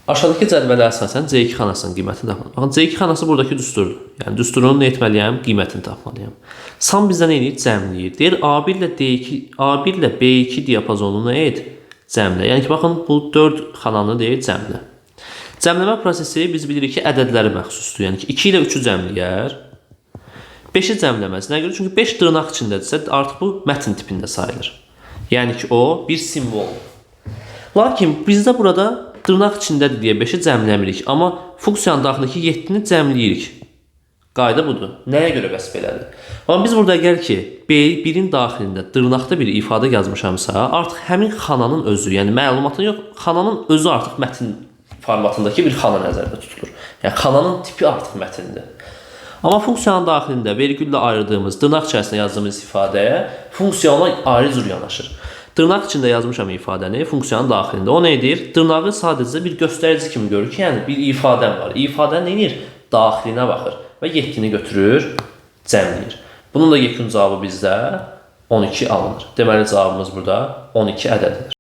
Aşağıdakı cədvələ əsasən C2 xanasının qiymətini tapın. Baxın, C2 xanası buradakı düsturdur. Yəni düsturun nə etməliyəm? Qiymətini tapmalıyam. Sam bizdə nə edir? Cəmləyir. Deyir A1 ilə D2, A1 ilə B2 diapazonunu nə et? Cəmlə. Yəni ki, baxın bu 4 xananı deyir cəmlə. Cəmləmə prosesi biz bilirik ki, ədədlərə məxsusdur. Yəni ki, 2 ilə 3-ü cəmləyər. 5-i cəmləməz. Nəyə görə? Çünki 5 dırnaq içindədirsə, artıq bu mətn tipində sayılır. Yəni ki, o bir simvoldur. Lakin bizdə burada dırnaq içindədir deyə 5-i cəmləmirik, amma funksiyanın daxilindəki 7-ni cəmləyirik. Qayda budur. Nəyə görə bəs belədir? Amma biz burada əgər ki B1-in daxilində dırnaqda bir ifadə yazmışamsa, artıq həmin xananın özü, yəni məlumatın yox, xananın özü artıq mətn formatındakı bir xana nəzərdə tutulur. Yəni xananın tipi artıq mətndir. Amma funksiyanın daxilində vergüllə ayırdığımız, dırnaq içərisində yazdığımız ifadəyə funksiya ona ayrı cür yanaşır. Dırnaq içində yazmışam ifadəni funksiyanın daxilində. O nə edir? Dırnağı sadəcə bir göstərici kimi görür ki, yəni bir ifadəm var. İfadə nə edir? Daxilinə baxır və 7-ni götürür, cəmləyir. Bunun da yekun cavabı bizdə 12 alınır. Deməli cavabımız burada 12 ədədidir.